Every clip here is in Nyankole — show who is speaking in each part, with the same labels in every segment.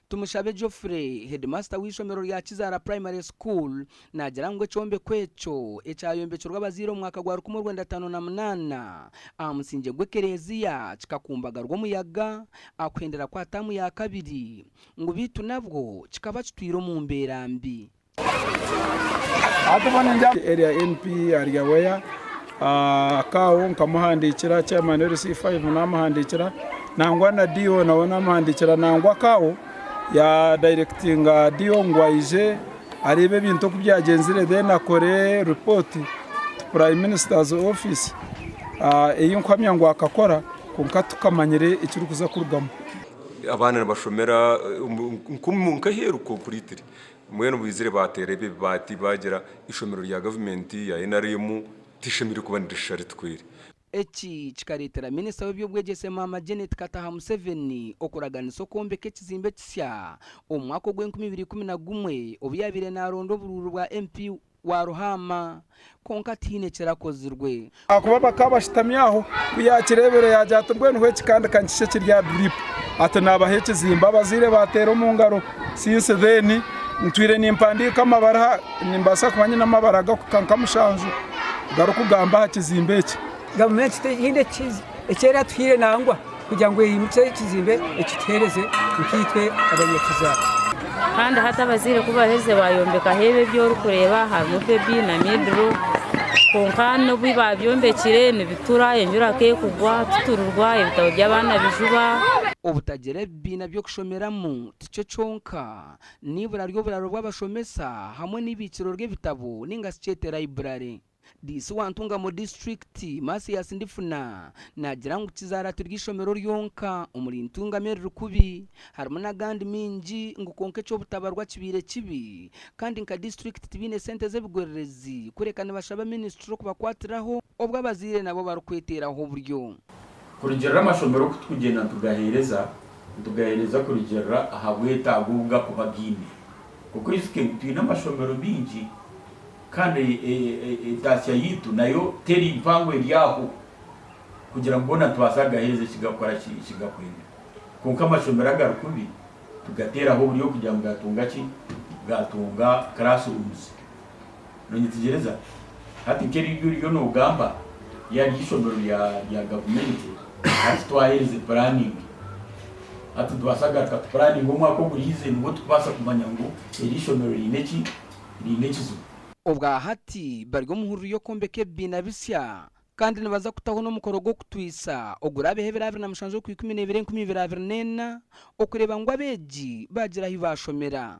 Speaker 1: Tumushabe Geoffrey, heedimasita w'eishomero rya Kizaara Primary School naagira ngu ekyombeko ekyo ekyayombekirwe abazaire omu mwaka gwa 1958 aha musingye gw'ekereziya kikakumbagarwa omuyaga aha kuhendera kwa taamu ya kabiri ngu beitu nabwo kikaba kitwire omu mbeera mbi.
Speaker 2: Area MP ari aware akaawo nkamuhandiikira, chairman LC5 namuhandiikira nangwa na DO nawe namuhandiikira nangwa akaawo ya directinga DO ngu aije areebe ebintu oku byagyenzire then akore report to prime minister's office ei nkuhamya ngu akakora kwonka tukamanyire ekirikuza kurugamu.
Speaker 3: Abaana nibashomera nk'aheeru completely. Mbwenu baizire baateera ebi ebibaati baagira eishomero rya gavumenti ya NRM tishemereire kuba nirishusha riti kweri.
Speaker 1: Eki kikareetera minisita w'eby'obwegyese Maama Janet Kataha Museveni okuraganisa okwombeka ekizimbe ekisya omu mwaka ogw'enkumi ibiri ikumi na gumwe obu yaabaire naaronda oburuuru bwa MP wa Ruhaama kwonka tihaine ekirakozirwe.
Speaker 2: Ahakuba bakaba bashutami aho, ku yaakireebire yaagira ati, Mbwenu hweki kandi ka nkishe kiri aha drip. Ati naabaha ekizimbe abazaire baateera omu ngaro. Since then ntwire nimpandiika amabaruha, nimbaasa kuba nyine amabaruha garikuhika nka mushanju garikugamba aha kizimbe eki.
Speaker 4: Gavumenti tihaine eki eratuhaire nangwa kugira ngu eyimukye ekizimbe ekituheereze nkaitwe abanyakizaara.
Speaker 5: Kandi hati abazaire ku baherize bayombekaho ebi ebi orikureeba harimu bebi na midiro kwonka n'obu baabyombekire nibitura enjura ku ekugwa tuturirwa ebitabo by'abaana bijuba.
Speaker 1: Obutagira ebibiina by'okushomeramu tikyo kyonka, n'eibura ry'oburaro bw'abashomesa hamwe n'eibiikiro ry'ebitabo ninga shi kyete library. Diisi wa Ntungamo disiturikiti, Mathias Ndifuna naagira ngu Kizaara tiri ishomero ryonka omuri Ntungamo eriri kubi, harimu n'agandi maingi ngu kwonka eky'obutabarwa kibaire kibi kandi nka disiturikiti tibaine sente z'ebigwererezi kureka nibashaba minisitule okubakwatiraho obwo abazaire nabo barikweteeraho oburyo.
Speaker 6: Kurugiirira amashomero oku turikugyenda nitugaheereza, nitugaheereza kurugiirira aha bwetaago obu garikuba gaine. Kwonka oijuke ngu twine amashomero maingi. Kandi entaasya yaitu nayo teri mpango eri aho kugira ngu goona nitubaasa kugaheereza eki garikukora ki, eki garikwenda. Kwonka amashomero agari kubi tugateeraho oburyo kugira ngu gaatunga ki, gaatunga classrooms. Noonyetegyereza? Hati nk'eri eri oriyo noogamba yaaba riri eishomero rya rya gavumenti, hati twaheerize planning. Hati nitubaasa kugaruka tupuraninge omwaka oguriize nibwo turikubaasa kumanya ngu eri ishomero riine ki, riine ekizibu.
Speaker 1: Obwa hati bari omu hururu y'okwombeka ebibiina bisya kandi nibaza kutaho n'omukoro gw'okutwisa oguraabeho ebiro 27 Okwikumineebiri 2024 okureeba ngu abeegi baagira ahu baashomera.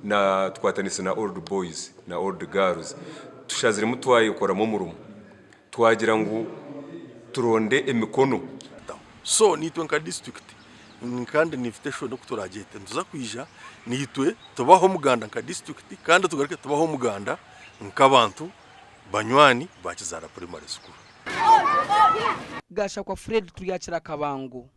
Speaker 3: Na tukwatanise na old boys na old girls tushaziremu twayekoramu omurimo twagira ngu turonde emikono.
Speaker 7: So naitwe nka disiturikiti kandi nifite shuwa n'oku turagyete nituza kwija naitwe tubahe omuganda nka disiturikiti kandi tugaruke tubahe omuganda nk'abantu banywani ba Kizaara Primary School.
Speaker 1: Gashakwa Fred Turyakira Kabango.